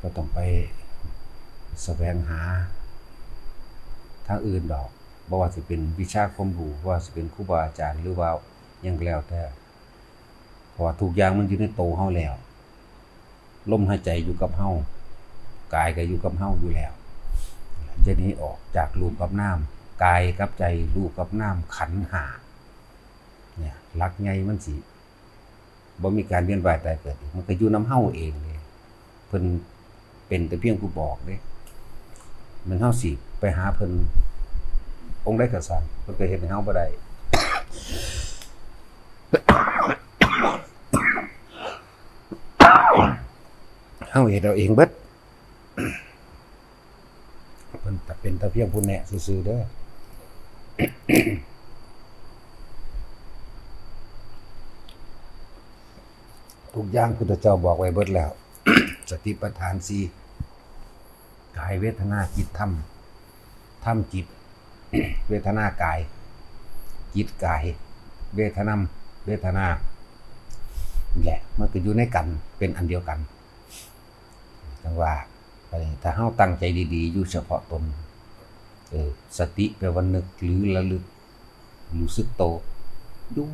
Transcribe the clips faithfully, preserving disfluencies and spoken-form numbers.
บ่ต้องไปแสวงหาทางอื่นดอก บ่ว่าสิเป็นวิชาความรู้ บ่ว่าสิเป็นครูบาอาจารย์ หรือว่าหยังก็แล้วแต่ เพราะว่าทุกอย่างมันอยู่ในโตเฮาแล้ว ลมหายใจอยู่กับเฮา กายก็อยู่กับเฮาอยู่แล้ว อย่าหนีออกจากรูปกับนาม กายกับใจ รูปกับนาม ขันธ์ห้า เนี่ย หลักใหญ่มันสิ บ่มีการเวียนว่ายตายเกิดอีก มันก็อยู่นำเฮาเองเลย เพิ่นเป็นแต่เพียงผู้บอกเด้ แม่นเฮาสิไปหาเพิ่นองค์ใดก็ซ่าง เพิ่นก็เฮ็ดให้เฮาบ่ได้ เฮาเฮ็ดเอาเองเบิด เพิ่นแต่เป็นแต่เพียงผู้แนะซื่อๆเด้อ ทุกอย่างพุทธเจ้าบอกไว้เบิดแล้ว สติปัฏฐานสี่ กายเวทนาจิตธรรม ธรรมจิต เวทนากาย จิตกาย เวทนาม เวทนา นี่แหละ มันก็อยู่ในกัน เป็นอันเดียวกัน จั่งว่า อันนี้ถ้าเฮาตั้งใจดีๆ อยู่เฉพาะตน เออ สติแปลว่านึกหรือระลึก รู้สึกโต อยู่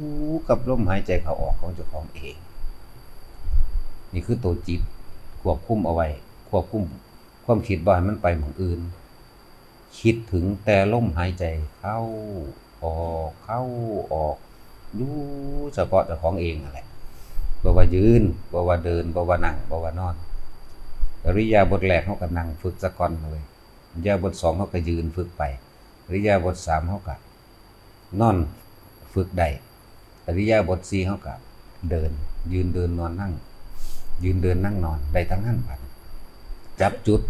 กับลมหายใจเข้าออกของเจ้าของเอง นี่คือตัวจิต ควบคุมเอาไว้ ควบคุมความคิดบ่ให้มันไปหม่องอื่น คิดถึงแต่ลมหายใจเข้าออก เข้าออก อยู่เฉพาะเจ้าของเองนั่นแหละ บ่ว่ายืน บ่ว่าเดิน บ่ว่านั่ง บ่ว่านอน อิริยาบถแรกเฮาก็นั่งฝึกซะก่อนเลย อิริยาบถสองเฮาก็ยืนฝึกไป อิริยาบถสามเฮาก็นอนฝึกได้ อิริยาบถสี่เฮาก็เดิน ยืนเดินนอนนั่ง ยืนเดินนั่งนอน ได้ทั้งนั้นบัดนี้ จับจุด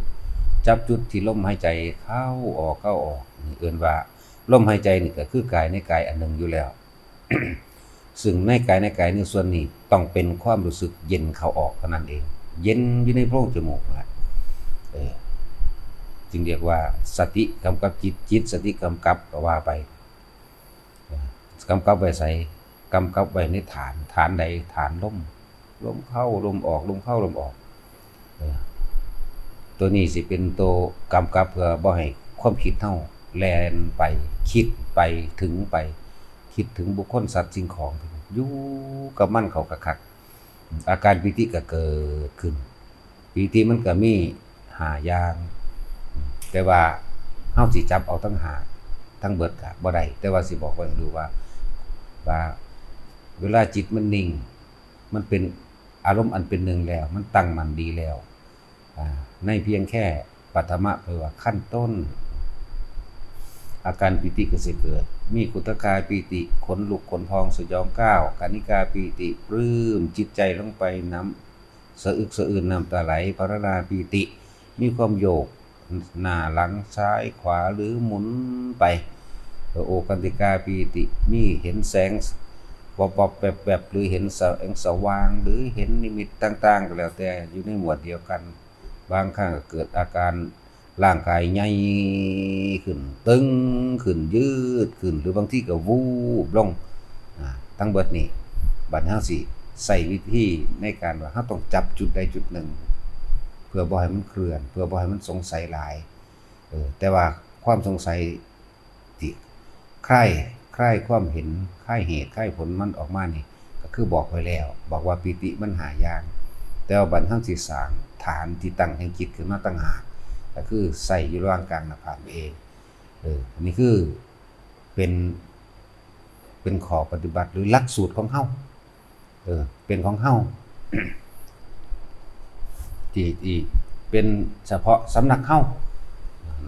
จับจุดที่ลมหายใจเข้าออก เข้าออก นี่เอิ้นว่าลมหายใจนี่ก็คือกายในกายอันหนึ่งอยู่แล้ว ซึ่งในกายในกายในส่วนนี้ต้องเป็นความรู้สึกเย็นเข้าออกเท่านั้นเอง เย็นอยู่ในโพรงจมูกนั่นแหละ เออ จึงเรียกว่าสติกำกับจิต จิตสติกำกับก็ว่าไป เออ กำกับไว้ไส กำกับไว้ในฐาน ฐานใด ฐานลม ลมเข้า ลมออก ลมเข้า ลมออก เออ ตัวนี้สิเป็นตัวกำกับเพื่อบ่ให้ความคิดเฮาแล่นไป คิดไป ถึงไป คิดถึงบุคคล สัตว์ สิ่งของ อยู่กับมันเข้าคักๆ อาการปีติก็เกิดขึ้น ปีติมันก็มีห้าอย่าง แต่ว่าเฮาสิจับเอาทั้งห้าทั้งเบิดก็บ่ได้ แต่ว่าสิบอกไว้ให้รู้ว่า ว่าเวลาจิตมันนิ่ง มันเป็นอารมณ์อันเป็นหนึ่งแล้ว มันตั้งมั่นดีแล้ว อ่า ในเพียงแค่ปฐมะ แปลว่าขั้นต้น อาการปีติก็สิเกิด มีขุทกาปีติ ขนลุกขนพองสยองก้าว กรรณิกาปีติ ปลื้มจิตใจลงไป น้ำสะอึกสะอื้น น้ำตาไหล พรรณนาปีติ มีความโยกหน้าหลังซ้ายขวาหรือหมุนไป โอคันติกาปีติ มีเห็นแสงวับวับแวบแวบ หรือเห็นแสงสว่าง หรือเห็นนิมิตต่างๆ ก็แล้วแต่ อยู่ในหมวดเดียวกัน บางครั้งก็เกิดอาการร่างกายใหญ่ขึ้น ตึงขึ้น ยืดขึ้น หรือบางทีก็วูบลง อ่า ทั้งเบิดนี่ บัดนี้เฮาสิใช้วิธีในการว่าเฮาต้องจับจุดใดจุดหนึ่ง เพื่อบ่ให้มันเคลื่อน เพื่อบ่ให้มันสงสัยหลาย เออ แต่ว่าความสงสัยที่คลาย คลายความเห็น คลายเหตุ คลายผลมันออกมานี่ ก็คือบอกไว้แล้ว บอกว่าปีติมันห้าอย่าง แต่ว่าบัดเฮาสิสร้างฐานที่ตั้งแห่งจิตขึ้นมาต่างหาก ก็คือใช้อยู่ระหว่างกลางหน้าผากเอง เออ อันนี้คือเป็น เป็นข้อปฏิบัติหรือหลักสูตรของเฮา เออ เป็นของเฮา ที่ ที่เป็นเฉพาะสำนักเฮา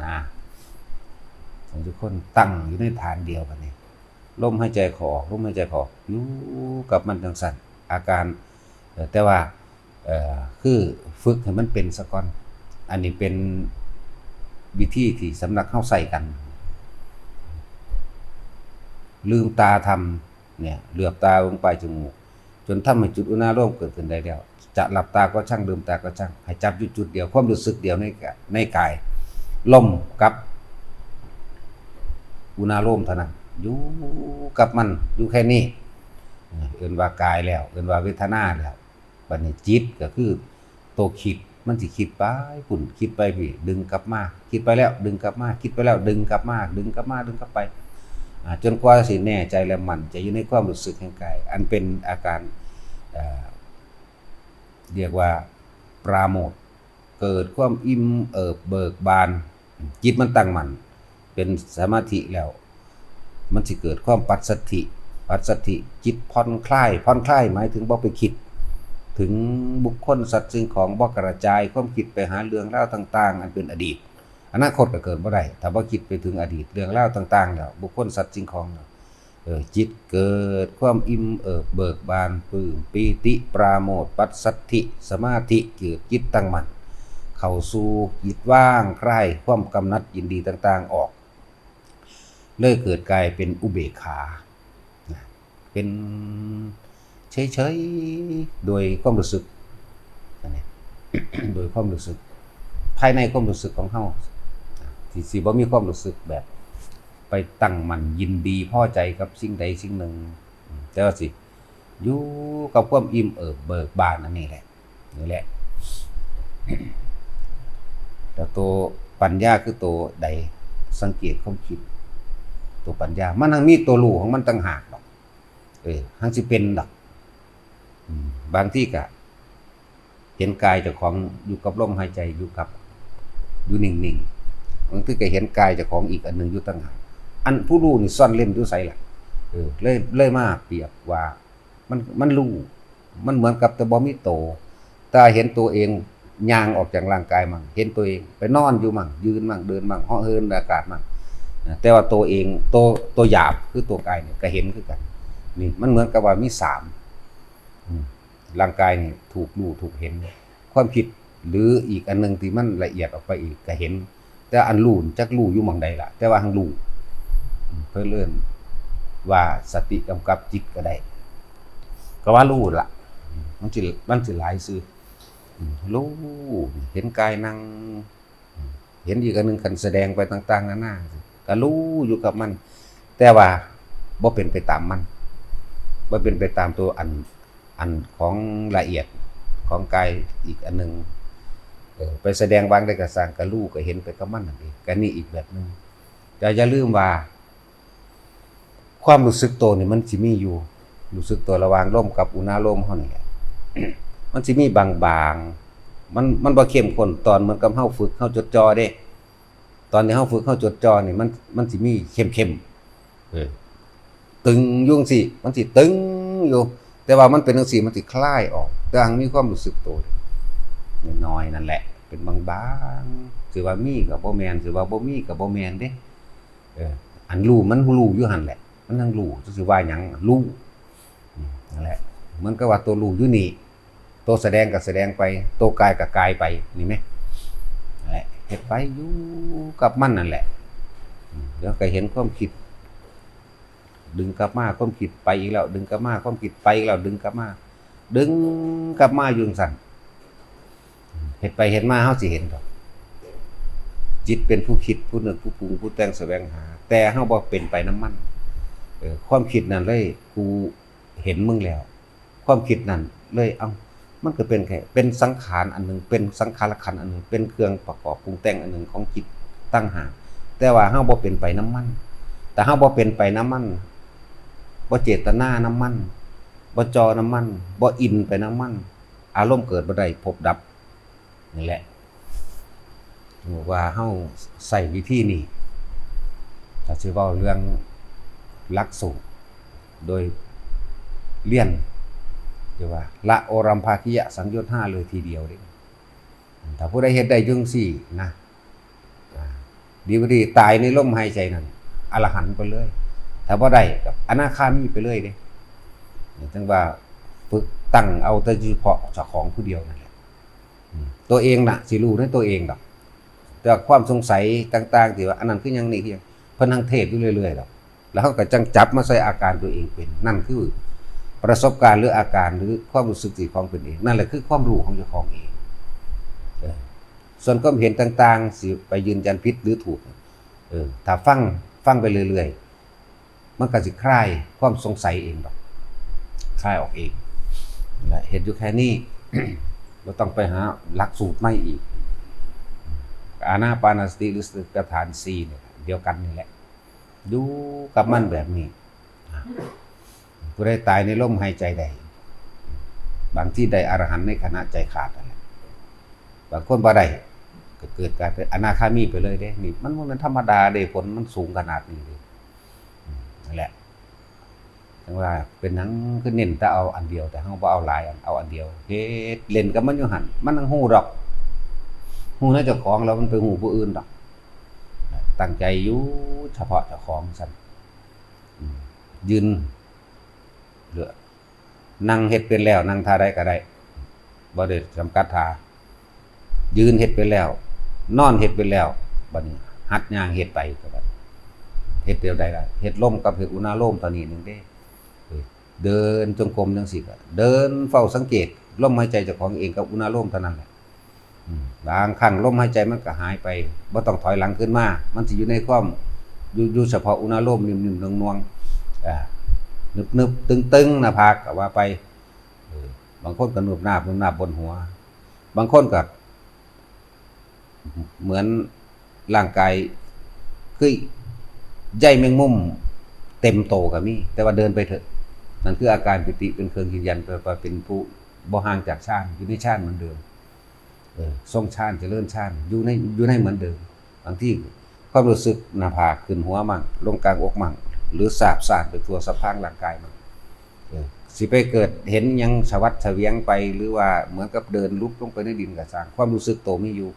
นะ ของทุกคนตั้งอยู่ในฐานเดียวกันนี่ ลมหายใจเข้าออก ลมหายใจเข้าออก อยู่กับมันจั่งซั้น อาการ เอ่อ แต่ว่า เอ่อ คือฝึกให้มันเป็นซะก่อน อันนี้เป็นวิธีที่สำนักเฮาใช้กัน ลืมตาทำเนี่ย เหลือบตาลงปลายจมูก จนทำให้จุดอุณาโลมเกิดขึ้นได้แล้ว จะหลับตาก็ช่าง ลืมตาก็ช่าง ให้จับอยู่จุดเดียว ความรู้สึกเดียวในกะ-, ในกาย ลมกับอุณาโลมเท่านั้น อยู่กับมัน อยู่แค่นี้ เอิ้นว่ากายแล้ว เอิ้นว่าเวทนาแล้ว บัดนี้จิตก็คือตัวคิด มันสิคิดไปพุ้น คิดไปพี้ ดึงกลับมา คิดไปแล้วดึงกลับมา คิดไปแล้วดึงกลับมา ดึงกลับมา ดึงกลับไป อ่า จนกว่าสิแน่ใจและมั่นใจอยู่ในความรู้สึกแห่งกาย อันเป็นอาการ เอ่อ เรียกว่าปราโมทย์ เกิดความอิ่มเอิบเบิกบาน จิตมันตั้งมั่น เป็นสมาธิแล้ว มันสิเกิดความปัสสัทธิ ปัสสัทธิ จิตผ่อนคลาย ผ่อนคลายหมายถึงบ่ไปคิดถึงบุคคลสัตว์สิ่งของ บ่กระจายความคิดไปหาเรื่องราวต่างๆ อันเป็นอดีต อนาคตก็เกิดบ่ได้ ถ้าบ่คิดไปถึงอดีตเรื่องราวต่างๆ แล้ว บุคคลสัตว์สิ่งของแล้ว เออ จิตเกิดความอิ่มเอิบเบิกบาน ปลื้มปีติปราโมทย์ ปัสสัทธิ สมาธิ เกิดจิตตั้งมั่น เข้าสู่จิตว่างคลายความกำหนัดยินดีต่างๆ ออก เลยเกิดกลายเป็นอุเบกขา นะ เป็นเฉยๆ โดยความรู้สึก อันนี้ โดยความรู้สึก ภายในความรู้สึกของเฮา ที่สิบ่มีความรู้สึกแบบไปตั้งมั่นยินดีพอใจกับสิ่งใดสิ่งหนึ่ง แต่ว่าสิอยู่กับความอิ่มเอิบเบิกบานอันนี้แหละ นี่แหละ แต่ตัวปัญญาคือตัวใด สังเกตความคิด ตัวปัญญา มันทั้งมีตัวรู้ของมันต่างหากดอก เออ ทั้งสิเป็นดอก อืม บางทีก็เห็นกายเจ้าของอยู่กับลมหายใจ อยู่กับ อยู่นิ่งๆ บางทีก็เห็นกายเจ้าของอีกอันหนึ่งอยู่ต่างหาก อันผู้รู้นี่ซ่อนเร้นอยู่ไสล่ะ เออ เลย เลยมาเปรียบว่า มัน มันรู้ มันเหมือนกับแต่บ่มีโต แต่เห็นตัวเองย่างออกจากร่างกายมั่ง เห็นตัวเองไปนอนอยู่มั่ง ยืนมั่ง เดินมั่ง เหาะเหินอากาศมั่ง นะ แต่ว่าตัวเอง ตัว ตัวหยาบคือตัวกายเนี่ยก็เห็นคือกัน นี่มันเหมือนกับว่ามีสาม อืม ร่างกายนี่ถูกรู้ถูกเห็น ความคิดหรืออีกอันหนึ่งที่มันละเอียดออกไปอีกก็เห็น แต่อันรู้จักรู้อยู่หม่องใดล่ะ แต่ว่าหั้งรู้ อืม เพิ่นเอิ้นว่าสติกำกับจิตก็ได้ ก็ว่ารู้ล่ะ มันสิ มันสิหลายซื่อ อืม รู้ เห็นกายนั่ง เห็นอีกอันหนึ่ง คันแสดงไปต่างๆ นานา ก็รู้อยู่กับมัน แต่ว่าบ่เป็นไปตามมัน บ่เป็นไปตามตัวอัน อันของละเอียดของกายอีกอันหนึ่ง เออ ไปแสดงวางได้กระสร้าง ก็รู้ก็เห็นไปกับมันนั่นเอง ก็นี่อีกแบบหนึ่ง แต่อย่าลืมว่า ความรู้สึกตัวนี่มันสิมีอยู่ รู้สึกตัวระหว่างลมกับอุณาโลมเฮานี่แหละ มันสิมีบางๆ มัน มันบ่เข้มข้น ตอนเหมือนกับเฮาฝึก เฮาจดจ่อเด้ ตอนที่เฮาฝึก เฮาจดจ่อนี่ มัน มันสิมีเข้มๆ เออ ตึงอยู่จั่งซี้ มันสิตึงอยู่ แต่ว่ามันเป็นจั่งซี้ มันสิคลายออก แต่หั้งมีความรู้สึกตัวน้อยๆ นั่นแหละ เป็นบางๆ สิว่ามีก็บ่แม่น สิว่าบ่มีก็บ่แม่นเด้ เออ อันรู้มันรู้อยู่หั่นแหละ มันยังรู้ จักสิว่าหยัง รู้ อืม นั่นแหละ เหมือนกับว่าตัวรู้อยู่นี่ ตัวแสดงก็แสดงไป ตัวกายก็กายไป นี่แหม นั่นแหละ เฮ็ดไปอยู่กับมันนั่นแหละ อืม เดี๋ยวก็เห็นความคิด ดึงกลับมา ความคิดไปอีกแล้ว ดึงกลับมา ความคิดไปอีกแล้ว ดึงกลับมา ดึงกลับมาอยู่จั่งซั้น เฮ็ดไปเฮ็ดมา เฮาสิเห็นดอก จิตเป็นผู้คิด ผู้นึก ผู้ปรุง ผู้แต่ง แสวงหา แต่เฮาบ่เป็นไปนำมัน เออ ความคิดนั่นเลย กูเห็นมึงแล้ว ความคิดนั่นเลย เอ้า มันก็เป็นแค่ เป็นสังขารอันหนึ่ง เป็นสังขารขันธ์อันหนึ่ง เป็นเครื่องประกอบปรุงแต่งอันหนึ่งของจิตต่างหาก แต่ว่าเฮาบ่เป็นไปนำมัน แต่เฮาบ่เป็นไปนำมัน บ่เจตนานำมัน บ่จ่อนำมัน บ่อินไปนำมัน อารมณ์เกิดบ่ได้ ภพดับ นี่แหละ บอกว่าเฮาใช้วิธีนี้ ถ้าสิเว้าเรื่องหลักสูตร โดยเรียน เรียกว่าละโอรัมภากิยสังโยชน์ห้าเลยทีเดียวเด้ ถ้าผู้ใดเฮ็ดได้จั่งซี้นะ อ่า ดีบ่ดีตายในลมหายใจนั่น อรหันต์ไปเลย ถ้าบ่ได้ก็อนาคามีไปเลยเด้ นี่จั่งว่าฝึกตั้งเอาแต่เฉพาะเจ้าของผู้เดียวนั่นแหละ อืม ตัวเองน่ะ สิรู้ในตัวเองดอก แต่ความสงสัยต่างๆ ที่ว่าอันนั้นคือหยัง นี่คือหยัง เพิ่นนั่งเทศน์อยู่เรื่อยๆ ดอก แล้วเฮาก็จั่งจับมาใส่อาการตัวเองเป็น นั่นคือประสบการณ์หรืออาการหรือความรู้สึกที่ของเป็นเอง นั่นแหละคือความรู้ของเจ้าของเอง เออ ส่วนความเห็นต่างๆ สิไปยืนยันผิดหรือถูก เออ ถ้าฟัง ฟังไปเรื่อยๆ มันก็สิคลายความสงสัยเองดอก คลายออกเอง และเฮ็ดอยู่แค่นี้ บ่ต้องไปหาหลักสูตรใหม่อีก อานาปานสติหรือสติปัฏฐานสี่เนี่ยเดียวกันนี่แหละ อยู่กับมันแบบนี้ ผู้ใดตายในลมหายใจได้ บางที่ได้อรหันต์ในขณะใจขาดนั่นแหละ บางคนบ่ได้ ก็เกิดกลายเป็นอนาคามีไปเลยเด้ นี่มันบ่แม่นธรรมดาเด้ ผลมันสูงขนาดนี้เด้ อืม นั่นแหละ จั่งว่าเป็นหยังคือเน้นแต่เอาอันเดียว แต่เฮาบ่เอาหลายอัน เอาอันเดียว เฮ็ดเล่นกับมันอยู่หั่น มันจั่งฮู้ดอก ฮู้ในเจ้าของแล้วมันไปฮู้ผู้อื่นดอก ตั้งใจอยู่เฉพาะเจ้าของซั่น อืม ยืน เหลือ นั่งเฮ็ดเป็นแล้ว นั่งท่าใดก็ได้ บ่ได้จำกัดท่า ยืนเฮ็ดเป็นแล้ว นอนเฮ็ดเป็นแล้ว บัดนี้หัดย่างเฮ็ดไปก็บัด เฮ็ดเดียวใดล่ะ เฮ็ดลมกับเฮ็ดอุณาโลมเท่านี้หนึ่งเด้ เออ เดินจงกรมจั่งซี้ก็ เดินเฝ้าสังเกตลมหายใจเจ้าของเองกับอุณาโลมเท่านั้นแหละ อืม บางครั้งลมหายใจมันก็หายไป บ่ต้องถอยหลังขึ้นมา มันสิอยู่ในความ อยู่ อยู่เฉพาะอุณาโลมนิ่มๆ นวลๆ อ่า นึบๆ ตึงๆ หน้าผากก็ว่าไป เออ บางคนก็นุบนาบ นุบนาบบนหัว บางคนก็ เหมือนร่างกายคือใยแมงมุมเต็มโตก็มี แต่ว่าเดินไปเถอะ นั่นคืออาการปีติเป็นเครื่องยืนยันว่าเป็นผู้บ่ห่างจากฌาน อยู่ในฌานเหมือนเดิม เออ ทรงฌาน เจริญฌาน อยู่ใน อยู่ในเหมือนเดิม บางทีความรู้สึกหน้าผากขึ้นหัวมั่ง ลงกลางอกมั่ง หรือสาบซ่านไปทั่วสะพางร่างกายมั่ง เออ สิไปเกิดเห็นหยังสวัดเสวียงไป หรือว่าเหมือนกับเดินลุกลงไปในดินก็ซ่าง ความรู้สึกโตมีอยู่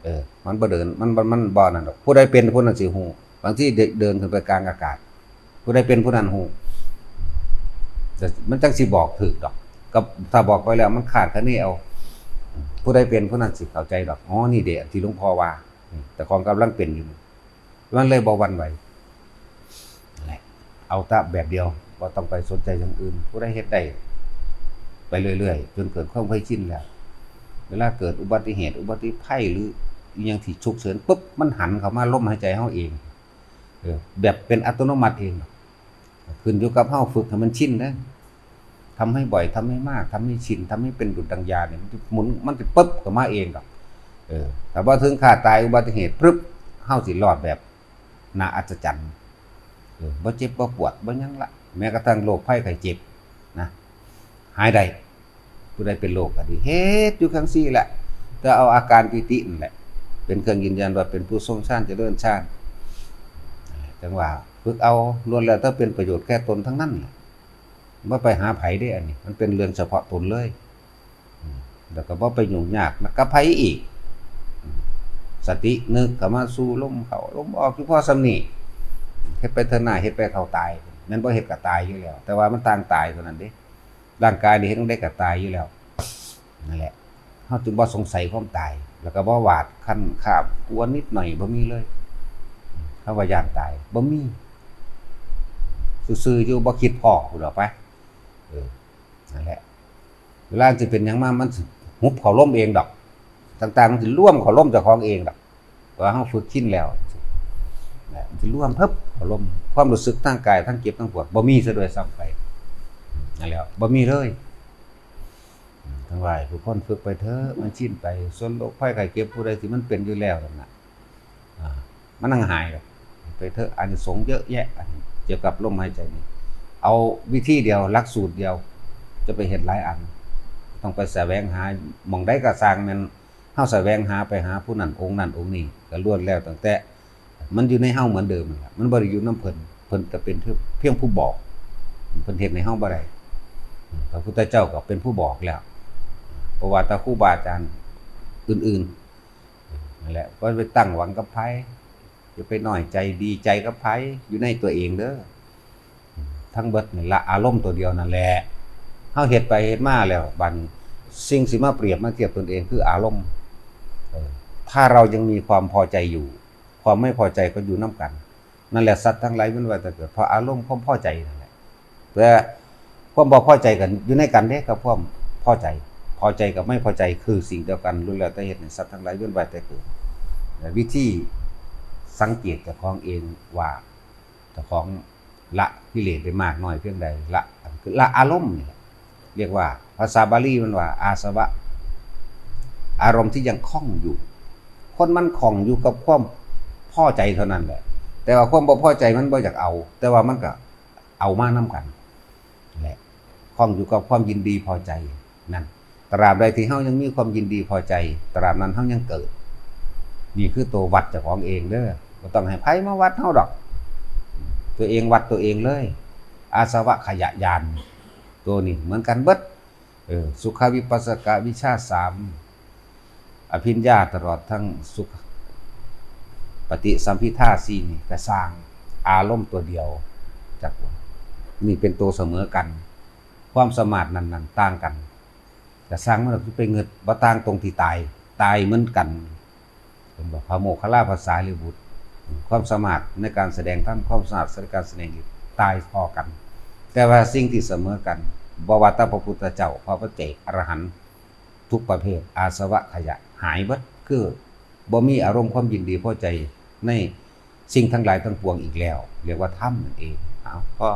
เออ มันบ่เดิน มัน มัน มันบ่นั่นดอก ผู้ใดเป็นผู้นั้นสิฮู้ บางทีเดิน เดินขึ้นไปกลางอากาศ ผู้ใดเป็นผู้นั้นฮู้ แต่มันจั่งสิบอกถูกดอก กับถ้าบอกไปแล้วมันคาดคะเนเอา ผู้ใดเป็นผู้นั้นสิเข้าใจดอก อ๋อ นี่เด้ อันที่หลวงพ่อว่า อืม แต่ของกำลังเป็นอยู่นี่ มันเลยบ่หวั่นไหว นั่นแหละ เอาแต่แบบเดียว บ่ต้องไปสนใจอย่างอื่น ผู้ใดเฮ็ดได้ ไปเรื่อยๆ จนเกิดความเคยชินแล้ว เวลาเกิดอุบัติเหตุ อุบัติภัย หรืออิหยังที่ฉุกเฉินปุ๊บ มันหันเข้ามาลมหายใจเฮาเอง เออ แบบเป็นอัตโนมัติเอง ขึ้นอยู่กับเฮาฝึกให้มันชินนะ ทำให้บ่อย ทำให้มาก ทำให้ชิน ทำให้เป็นดุจดังยาเนี่ย มันจะหมุน มันจะปึ๊บเข้ามาเองดอก เออ ถ้าบ่ถึงคาตายอุบัติเหตุปึ๊บ เฮาสิรอดแบบน่าอัศจรรย์ เออ บ่เจ็บบ่ปวด บ่หยังละ แม้กระทั่งโรคภัยไข้เจ็บนะ หายได้ ผู้ใดเป็นโรคก็ดี เฮ็ดอยู่จั่งซี้แหละ แต่เอาอาการปีตินั่นแหละ เป็นเครื่องยืนยันว่าเป็นผู้ทรงฌาน เจริญฌาน จั่งว่าฝึกเอา ล้วนแล้วแต่เป็นประโยชน์แก่ตนทั้งนั้นแหละ บ่ไปหาไผเด้ อันนี้ มันเป็นเรื่องเฉพาะตนเลย อืม แล้วก็บ่ไปยุ่งยากนะกับไผอีก อืม สตินึกเข้ามาสู่ลมเข้าลมออกอยู่พอส่ำนี้ เฮ็ดไปเถอะหน้า เฮ็ดไปเท่าตาย แม่นบ่เฮ็ดก็ตายอยู่แล้ว แต่ว่ามันต่างตายเท่านั้นเด้ ร่างกายนี่เฮ็ดจั่งใดก็ตายอยู่แล้ว นั่นแหละ เฮาจึงบ่สงสัยความตาย แล้วก็บ่หวาดคันคาบกลัวนิดหน่อย บ่มีเลย คำว่าย้านตาย บ่มี ซื่อๆ อยู่ บ่คิดพ้อพู้นดอกไป เออ นั่นแหละ เวลามันสิเป็นหยังมา มันสิหุบเข้าลมเองดอก ต่างๆ มันสิรวมเข้าลมเจ้าของเองดอก เพราะว่าเฮาฝึกชินแล้ว นะ มันสิรวมเพิบเข้าลม ความรู้สึกทางกาย ทั้งเจ็บทั้งปวด บ่มีซะด้วยซ้ำไป นั่นแหละ บ่มีเลย อืม ทั้งหลายผู้คนฝึกไปเถอะ มันชินไป ส่วนโรคภัยไข้เจ็บผู้ใดที่มันเป็นอยู่แล้วนั่นน่ะ อ่า มันจั่งหายดอก ไปเถอะ อานิสงส์เยอะแยะ อันเกี่ยวกับลมหายใจนี่ เอาวิธีเดียว หลักสูตรเดียว จะไปเฮ็ดหลายอัน ต้องไปแสวงหา หม่องใดก็ซ่าง แม่นเฮาแสวงหาไปหาผู้นั้นองค์นั้นองค์นี้ ก็ล้วนแล้วตั้งแต่ มันอยู่ในเฮาเหมือนเดิมนั่นล่ะ มันบ่ได้อยู่นำเพิ่น เพิ่นก็เป็นเพียงผู้บอก เพิ่นเฮ็ดให้เฮาบ่ได้ พระพุทธเจ้าก็เป็นผู้บอกแล้ว เพราะว่าแต่ครูบาอาจารย์อื่นๆ นั่นแหละ บ่ไปตั้งหวังกับไผ อย่าไปน้อยใจดีใจกับไผ อยู่ในตัวเองเด้อ ทั้งเบิดนี่ละ อารมณ์ตัวเดียวนั่นแหละ เฮาเฮ็ดไปเฮ็ดมาแล้ว บัดนี้สิ่งสิมาเปรียบมาเทียบตนเองคืออารมณ์ เออ ถ้าเรายังมีความพอใจอยู่ ความไม่พอใจก็อยู่นำกัน นั่นแหละ สัตว์ทั้งหลายเวียนว่ายตายเกิด เพราะอารมณ์ความพอใจนั่นแหละ เพื่อความบ่พอใจกันอยู่ในกันเด้ กับความพอใจ พอใจกับไม่พอใจคือสิ่งเดียวกัน ล้วนแล้วแต่เฮ็ดให้สัตว์ทั้งหลายเวียนว่ายตายเกิด และวิธีสังเกตเจ้าของเองว่า เจ้าของละกิเลสได้มากน้อยเพียงใด ละ คือละอารมณ์นี่แหละ เรียกว่า ภาษาบาลีมันว่า อาสวะ อารมณ์ที่ยังคล่องอยู่ คนมันคล่องอยู่กับความพอใจเท่านั้นแหละ แต่ว่าความบ่พอใจมันบ่อยากเอา แต่ว่ามันก็เอามานำกันแหละ คล่องอยู่กับความยินดีพอใจนั่น ตราบใดที่เฮายังมีความยินดีพอใจ ตราบนั้นเฮายังเกิด นี่คือตัววัดเจ้าของเองเด้อ บ่ต้องให้ไผมาวัดเฮาดอก ตัวเองวัดตัวเองเลย อาสวะขยะญาณ ตัวนี้เหมือนกันเบิด เออ สุขวิปัสสกวิชชาสาม อภิญญาตลอดทั้งสุข ปฏิสัมภิทาสี่นี่ก็สร้างอารมณ์ตัวเดียว จักว่า นี่เป็นตัวเสมอกัน ความสามารถนั้นๆต่างกัน ก็สร้างมันก็ไปเงิดบ่ต่างตรงที่ตาย ตายเหมือนกัน เป็นบอกพระโมคคัลลาภาษาลิบุตร ความสามารถในการแสดงธรรม ความสามารถในการแสดงฤทธิ์ตายพอกัน แต่ว่าสิ่งที่เสมอกัน บ่ว่าแต่พระพุทธเจ้า พระปัจเจก อรหันต์ ทุกประเภท อาสวะขยะหายเบิด คือบ่มีอารมณ์ความยินดีพอใจในสิ่งทั้งหลายทั้งปวงอีกแล้ว เรียกว่าธรรมนั่นเอง เอา พอ